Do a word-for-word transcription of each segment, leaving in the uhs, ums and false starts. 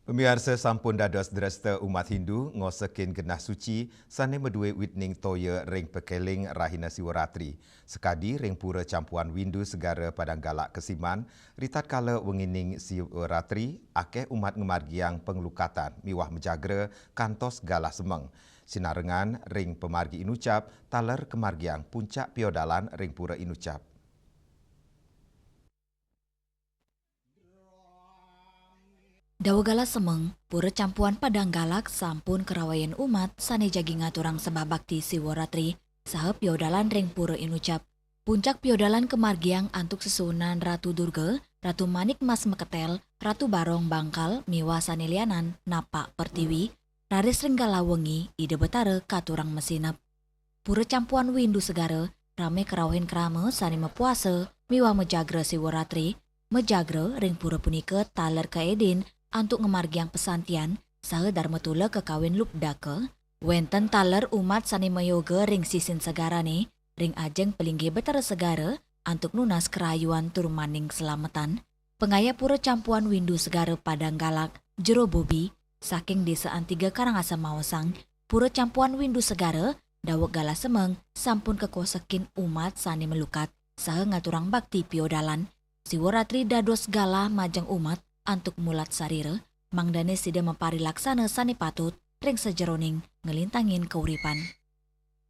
Pamiarsa, sampun dados dresta umat Hindu ngosekin genah suci sane madue witning toya ring pakeling rahina Siwaratri. Sakadi ring Pura Campuan Windu Segara Padang Galak kesiman, ritatkala wengining Siwaratri, akeh umat ngamargiang panglukatan miwah majagra kantos galah semeng. Sinarengan ring pamargi inucap taler kamargiang puncak piodalan ring Pura Inucap. Daweg galah semeng, Pura Campuan Padang Galak sampun karawayan umat sane jagi ngaturang sembah bakti Siwaratri saha piodalan ring Pura Inucap. Puncak piodalan kamargiang antuk sesuunan Ratu Durga, Ratu Manik Mas Meketel, Ratu Barong Bangkal miwah sane lianan napak pertiwi, raris ring galah wengi Ida Betara katurang masinep. Pura Campuan Windu Segara rame karawahin krama sane mapuasa miwah majagra Siwaratri. Majagra ring pura punika taler kaedin antuk ngamargiang pasantian saha darmatula kakawin lubdaka. Wenten taler umat sane mayoga ring sisin segarane ring ajeng palinggih Betara Segara antuk nunas karayuan tur maning slametan. Pangayah Pura Campuan Windu Segara Padang Galak, Jero Bobi, saking Desa Antiga Karangasem maosang, Pura Campuan Windu Segara daweg galah semeng sampun kakosekin umat sane malukat saha ngaturang bakti piodalan. Siwaratri dados galah majeng umat antuk mulat sarira, mangdane sida maparilaksana sane patut ring sajeroning nglintangin kauripan.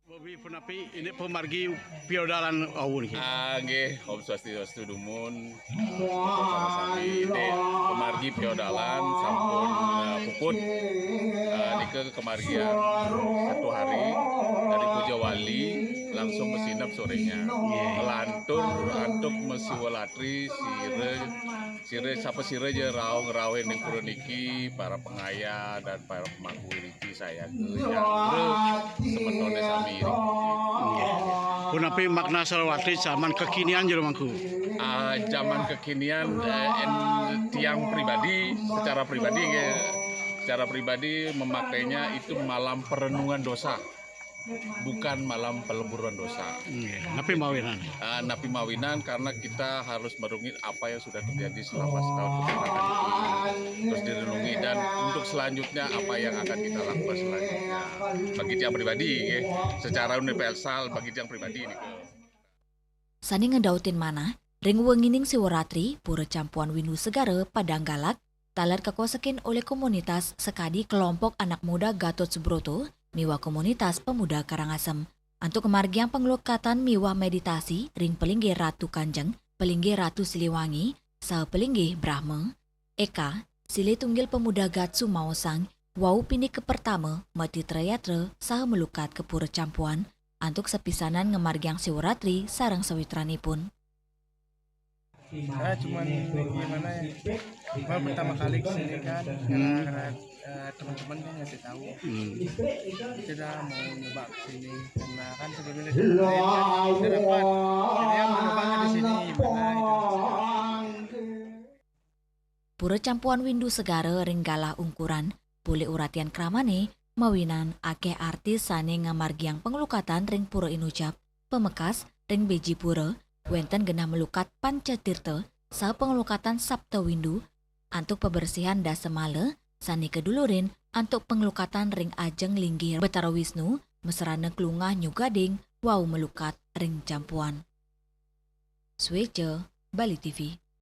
Bobi, punapi ini pamargi piodalan wau niki? Ah, nggih, Om Swastiastu dumun. Sami-sami, ini pamargi piodalan sampun, eh, puput. Eh, nika kamargiang satu hari dari Puja Wali langsung masinep sorenya. Nggih. Ngelantur antuk masiwalatri sira, sira sapa sira ja rauh ngrauhin ning pura niki, para pangayah dan para pemangku iriki sayaga, nyanggra semetone sami iriki. Nggih. Punapi makna Siwaratri zaman kekinian jero mangku? Ah, zaman kekinian, eh, en-, tiang pribadi, secara pribadi, nggih, secara pribadi memakainya itu malam perenungan dosa, bukan malam peleburan dosa. Nggih. Napi mawinan? Ah, napi mawinan karena kita harus merungi apa yang sudah terjadi selama setahun kebelakang itu. Terus direnungi dan untuk selanjutnya apa yang akan kita lakukan selanjutnya. Bagi tiang pribadi, nggih, secara universal bagi tiang pribadi nika. Sane ngedautin manah, ring wengining Siwaratri, Pura Campuan Windu Segara Padang Galak taler kakosekin olih komunitas sakadi Kelompok Anak Muda Gatot Subroto miwah Komunitas Pemuda Karangasem antuk ngamargiang panglukatan miwah meditasi ring palinggih Ratu Kanjeng, palinggih Ratu Siliwangi, saha palinggih Brahma. Eka, silih tunggil pemuda Gatsu maosang, wau pinih kapertama matitra yatra saha malukat ka Pura Campuan antuk sapisanan ngamargiang Siwaratri sareng sawitranipun. Saya cuman gimana ya, baru pertama kali ke sini kan, karena, karena, eh, teman-teman kan ngasih tahu. Hmm. Kita mau nyoba ke sini karena kan sebelumnya kita, kita dapat, jadi yang mau nyoba di sini gimana itu. Pura Campuan Windu Segara ring galah ungkuran, polih uratian kramane, mawinan akeh artis sane ngamargiang panglukatan ring Pura Inucap. Pamekas, ring Bejipura, wenten genah malukat Pancatirta saha panglukatan Sapta Windu antuk pabersihan dasa mala sane kadulurin antuk panglukatan ring ajeng linggih Betara Wisnu, masrana klungah Nyu Gading wau malukat ring Campuan. Sueca, Bali T V.